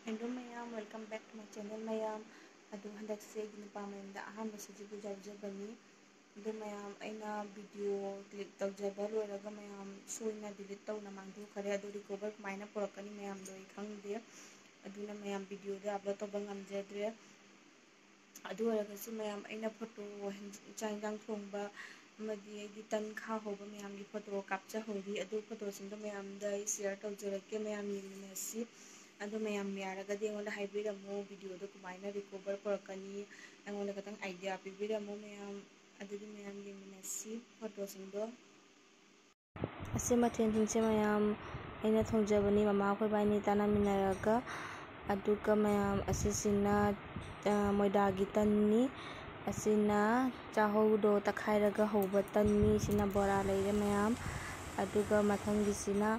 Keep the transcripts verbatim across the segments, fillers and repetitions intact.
Hello ꯃꯌꯥꯝ, welcome back to my channel ꯃꯌꯥꯝ꯫ ꯑꯗꯨ ꯍꯟꯗꯛꯁꯦ ꯑꯩꯒꯤ ꯅꯨꯄꯥ ꯃꯌꯨꯝꯗ ꯑꯍꯥꯟꯕ ꯁꯖꯤꯕꯨ ꯌꯥꯎꯖꯕꯅꯤ꯫ ꯑꯗꯨ ꯃꯌꯥꯝ, ꯑꯩꯅ video click ꯇꯧꯖꯕ ꯂꯣꯏꯔꯒ ꯃꯌꯥꯝ ꯁꯣꯏꯅ delete ꯇꯧꯅ ꯃꯥꯡꯊꯣꯛꯈ꯭ꯔꯦ꯫ ꯑꯗꯨ recover ꯀꯃꯥꯏꯅ ꯄꯨꯔꯛꯀꯅꯤ ꯃꯌꯥꯝꯗꯣ ꯑꯩ ꯈꯪꯗꯦ꯫ ꯑꯗꯨꯅ ꯃꯌꯥꯝ videoꯗ upload ꯇꯧꯕ ꯉꯝꯖꯗ꯭ꯔꯦ꯫ ꯑꯗꯨ ꯑꯣꯏꯔꯒꯁꯨ ꯃꯌꯥꯝ, ꯑꯩꯅ photo, ꯆꯥꯛ ꯏꯟꯖꯥꯡ ꯊꯣꯡꯕ ꯑꯃꯗꯤ ꯑꯩꯒꯤ ꯇꯟ ꯈꯥ ꯍꯧꯕ ꯃꯌꯥꯝꯒꯤ photo ꯀꯥꯞꯆꯍꯧꯔꯤ꯫ ꯑꯗꯨ photoꯁꯤꯡꯗꯣ ꯃꯌꯥꯝꯗ ꯑꯩ share ꯇꯧꯖꯔꯛꯀꯦ, ꯃꯌꯥꯝ ꯌꯦꯡꯃꯤꯟꯅꯁꯤ꯫ ꯑꯗꯣ ꯃꯌꯥꯝ ꯌꯥꯔꯒꯗꯤ ꯑꯩꯉꯣꯟꯗ ꯍꯥꯏꯕꯤꯔꯝꯃꯣ, videoꯗꯣ ꯀꯃꯥꯏꯅ recover ꯄꯨꯔꯛꯀꯅꯤ, ꯑꯩꯉꯣꯟꯗ ꯈꯤꯇꯪ idea ꯄꯤꯕꯤꯔꯝꯃꯣ ꯃꯌꯥꯝ꯫ ꯑꯗꯨꯗꯤ ꯃꯌꯥꯝ ꯌꯦꯡꯃꯤꯟꯅꯁꯤ photoꯁꯤꯡꯗꯣ꯫ ꯑꯁꯤ ꯃꯊꯦꯜꯁꯤꯡꯁꯦ ꯃꯌꯥꯝ ꯑꯩꯅ ꯊꯣꯡꯖꯕꯅꯤ, ꯃꯃꯥ ꯑꯩꯈꯣꯏ ꯏꯕꯥꯅꯤ ꯇꯥꯟꯅꯃꯤꯟꯅꯔꯒ꯫ ꯑꯗꯨꯒ ꯃꯌꯥꯝ, ꯑꯁꯤꯁꯤꯅ, ꯑ, ꯃꯣꯏꯗꯥꯒꯤ ꯇꯟꯅꯤ, ꯑꯁꯤꯅ ꯆꯥꯍꯧꯗꯣ ꯇꯛꯈꯥꯏꯔꯒ ꯍꯧꯕ ꯇꯟꯅꯤ, ꯁꯤꯅ ꯕꯣꯔꯥ ꯂꯩꯔꯦ ꯃꯌꯥꯝ꯫ ꯑꯗꯨꯒ ꯃꯊꯪꯒꯤꯁꯤꯅ,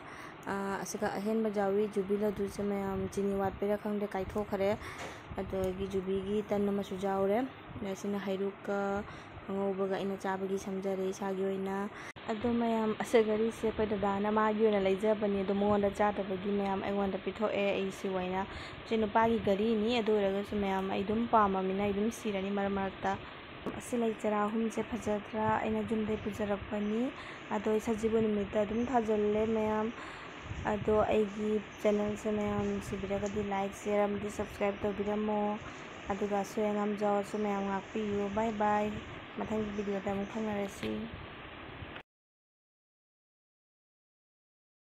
ꯑ, ꯑꯁꯤꯒ ꯑꯍꯦꯟꯕ ꯌꯥꯎꯏ, ꯖꯨꯕꯤ ꯂꯗꯨꯁꯦ ꯃꯌꯥꯝ ꯆꯤꯅꯤ ꯋꯥꯠꯄꯩꯔꯥ ꯈꯪꯗꯦ, ꯀꯥꯏꯊꯣꯛꯈ꯭ꯔꯦ꯫ ꯑꯗꯒꯤ ꯖꯨꯕꯤꯒꯤ ꯇꯟ ꯑꯃꯁꯨ ꯌꯥꯎꯔꯦ꯫ ꯑꯗ ꯁꯤꯅ ꯍꯩꯔꯨꯛꯀ ꯑꯉꯧꯕꯒ ꯑꯩꯅ ꯆꯥꯕꯒꯤ ꯁꯦꯝꯖꯔꯦ ꯏꯁꯥꯒꯤ ꯑꯣꯏꯅ꯫ ꯑꯗꯣ ꯃꯌꯥꯝ, ꯑꯁ, ꯘꯔꯤꯁꯦ ꯑꯩꯈꯣꯏ ꯗꯗꯥꯅ ꯃꯥꯒꯤ ꯑꯣꯏꯅ ꯂꯩꯖꯕꯅꯤ, ꯑꯗꯣ ꯃꯉꯣꯟꯗ ꯆꯥꯗꯕꯒꯤ ꯃꯌꯥꯝ ꯑꯩꯉꯣꯟꯗ ꯄꯤꯊꯣꯛꯑꯦ꯫ ꯑꯩꯁꯤ ꯑꯣꯏꯅ, ꯁꯤ ꯅꯨꯄꯥꯒꯤ ꯘꯔꯤꯅꯤ, ꯑꯗꯨ ꯑꯣꯏꯔꯒꯁꯨ ꯃꯌꯥꯝ ꯑꯩ ꯑꯗꯨꯝ ꯄꯥꯝꯃꯃꯤꯅ ꯑꯩ ꯑꯗꯨꯝ ꯁꯤꯔꯅꯤ ꯃꯔꯛ ꯃꯔꯛꯇ꯫ ꯑꯁꯤ ꯂꯩ ꯆꯔꯥ ꯑꯍꯨꯝꯁꯦ ꯐꯖꯗ꯭ꯔꯥ? ꯑꯩꯅ ꯌꯨꯝꯗꯩ ꯄꯨꯖꯔꯛꯄꯅꯤ꯫ ꯑꯗꯣ ꯑꯩ ꯁꯖꯤꯕꯨ ꯅꯨꯃꯤꯠꯇ ꯑꯗꯨꯝ ꯊꯥꯖꯤꯜꯂꯦ ꯃꯌꯥꯝ꯫ ꯑꯗꯣ ꯑꯩꯒꯤ channelꯁꯦ ꯃꯌꯥꯝ ꯅꯨꯡꯁꯤꯕꯤꯔꯒꯗꯤ like, share ꯑꯃꯗꯤ subscribe ꯇꯧꯕꯤꯔꯝꯃꯣ꯫ ꯑꯗꯨꯒ ꯑꯁꯣꯏ ꯑꯉꯥꯝ ꯌꯥꯎꯔꯁꯨ ꯃꯌꯥꯝ ꯉꯥꯛꯄꯤꯌꯨ꯫ Bye bye꯫ ꯃꯊꯪꯒꯤ videoꯗ ꯑꯃꯨꯛ ꯐꯪꯅꯔꯁꯤ꯫